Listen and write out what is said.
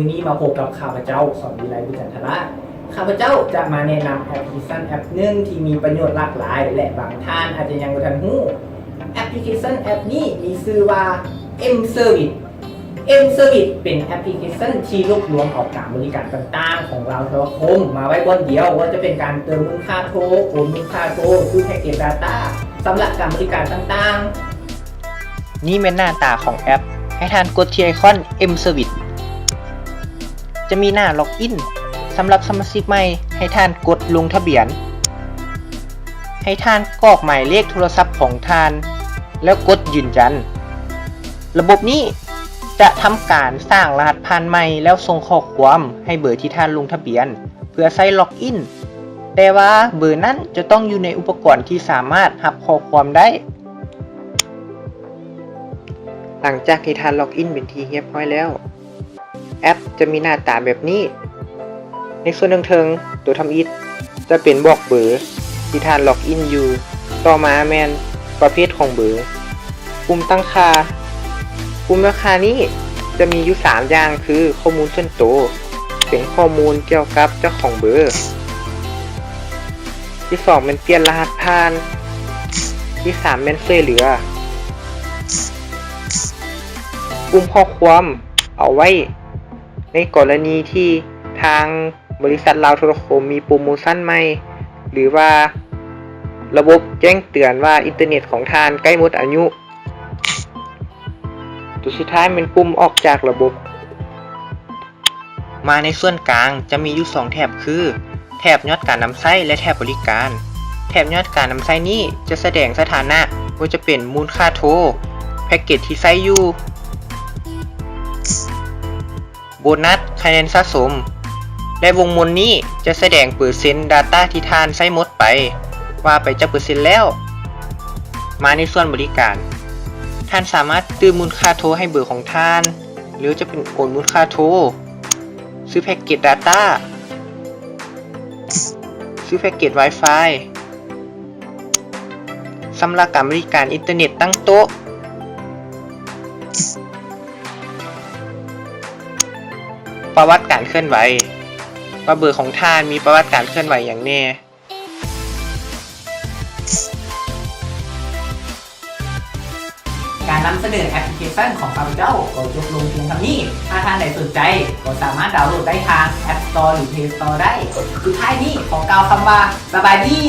ນີ້ມາພົບກັບຂ້າພະເຈົ້າ ສອນວິໄລ ບຸດຈັນທະລາດ. ຂ້າພະເຈົ້າຈະມາແນະນຳແອັບພລິເຄຊັນແອັບໜຶ່ງທີ່ມີປະໂຫຍດຫຼາກຫຼາຍ ແລະ ບາງທ່ານອາດຈະຍັງບໍ່ທັນຮູ້. ແອັບພລິເຄຊັນແອັບນີ້ມີຊື່ວ່າ M Service. M Service ເປັນແອັບພລິເຄຊັນທີ່ລວບລວມເອົາການບໍລິການຕ່າງໆຂອງລາວໂທລະຄົມມາໄວ້ບ່ອນດຽວ, ບໍ່ວ່າຈະເປັນການເຕີມມູນຄ່າໂທ, ໂອນມູນຄ່າໂທ, ຊື້ແພັກເກັດດາຕ້າ, ຊຳລະການບໍລິການຕ່າງໆ. ນີ້ແມ່ນໜ້າຕາຂອງແອັບ. ໃຫ້ທ່ານກົດທີ່ໄອຄອນ M Service. ຈະມີໜ້າລັອກອິນ. ສຳລັບສະມາຊິກໃໝ່, ໃຫ້ທ່ານກົດລົງທະບຽນ. ໃຫ້ທ່ານກອກໝາຍເລກໂທລະສັບຂອງທ່ານ ແລ້ວກົດຢືນຢັນ. ລະບົບນີ້ຈະທຳການສ້າງລະຫັດຜ່ານໃໝ່ ແລ້ວສົ່ງຂໍ້ຄວາມໃຫ້ເບີທີ່ທ່ານລົງທະບຽນ ເພື່ອໃຊ້ລັອກອິນ, ແຕ່ວ່າເບີນັ້ນຈະຕ້ອງຢູ່ໃນອຸປະກອນທີ່ສາມາດຮັບຂໍ້ຄວາມໄດ້. ຫຼັງຈາກທີ່ທ່ານລັອກອິນເປັນທີ່ຮຽບຮ້ອຍແລ້ວ, ແອັບຈະມີໜ້າຕາແບບນີ້. ໃນສ່ວນເທິງໆ ໂຕທຳອິດຈະເປັນບອກເບີທີ່ທ່ານລັອກອິນຢູ່, ຕໍ່ມາແມ່ນປະເພດຂອງເບີ. ປຸ່ມຕັ້ງຄ່າ. ປຸ່ມຕັ້ງຄ່ານີ້ຈະມີຢູ່ສາມຢ່າງ ຄື ຂໍ້ມູນສ່ວນໂຕ, ເປັນຂໍ້ມູນກ່ຽວກັບເຈົ້າຂອງເບີ. ທີສອງແມ່ນປ່ຽນລະຫັດຜ່ານ. ທີສາມແມ່ນຊ່ວຍເຫຼືອ. ປຸ່ມຂໍ້ຄວາມເອົາໄວ້ໃນກໍລະນີທີ່ທາງບໍລິສັດລາວໂທລະຄົມມີໂປຣໂມຊັນໃໝ່ ຫຼືວ່າລະບົບແຈ້ງເຕືອນວ່າອິນເຕີເນັດຂອງທ່ານໃກ້ໝົດອາຍຸ. ໂຕສຸດທ້າຍແມ່ນປຸ່ມອອກຈາກລະບົບ. ມາໃນສ່ວນກາງຈະມີຢູ່ສອງແຖບ ຄື ແຖບຍອດການນຳໃຊ້ ແລະ ແຖບບໍລິການ. ແຖບຍອດການນຳໃຊ້ນີ້ຈະສະແດງສະຖານະ ບໍ່ວ່າຈະເປັນມູນຄ່າໂທ, ແພັກເກັດທີ່ໃຊ້ຢູ່, ໂບນັດ, ຄະແນນສະສົມ ແລະ ວົງມົນນີ້ຈະສະແດງເປີເຊັນດາຕ້າທີ່ທ່ານໃຊ້ໝົດໄປ ວ່າໄປຈັກເປີເຊັນແລ້ວ. ມາໃນສ່ວນບໍລິການ, ທ່ານສາມາດຕື່ມມູນຄ່າໂທໃຫ້ເບີຂອງທ່ານ ຫຼືຈະເປັນໂອນມູນຄ່າໂທ, ຊື້ແພັກເກັດດາຕ້າ, ຊື້ແພັກເກັດວາຍຟາຍ, ຊຳລະການບໍລິການອິນເຕີເນັດຕັ້ງໂຕະ. ປະຫວັດການເຄື່ອນໄຫວ, ວ່າເບີຂອງທ່ານມີປະຫວັດການເຄື່ອນໄຫວຫຍັງແດ່. ການນຳສະເໜີແອັບພລິເຄຊັນຂອງຂ້າພະເຈົ້າກໍຈົບລົງພຽງເທົ່ານີ້. ຖ້າທ່ານໃດສົນໃຈກໍສາມາດດາວໂຫຼດໄດ້ທາງ App Store ຫຼື Play Store ໄດ້. ສຸດທ້າຍນີ້ຂໍກ່າວຄຳວ່າ ສະບາຍດີ.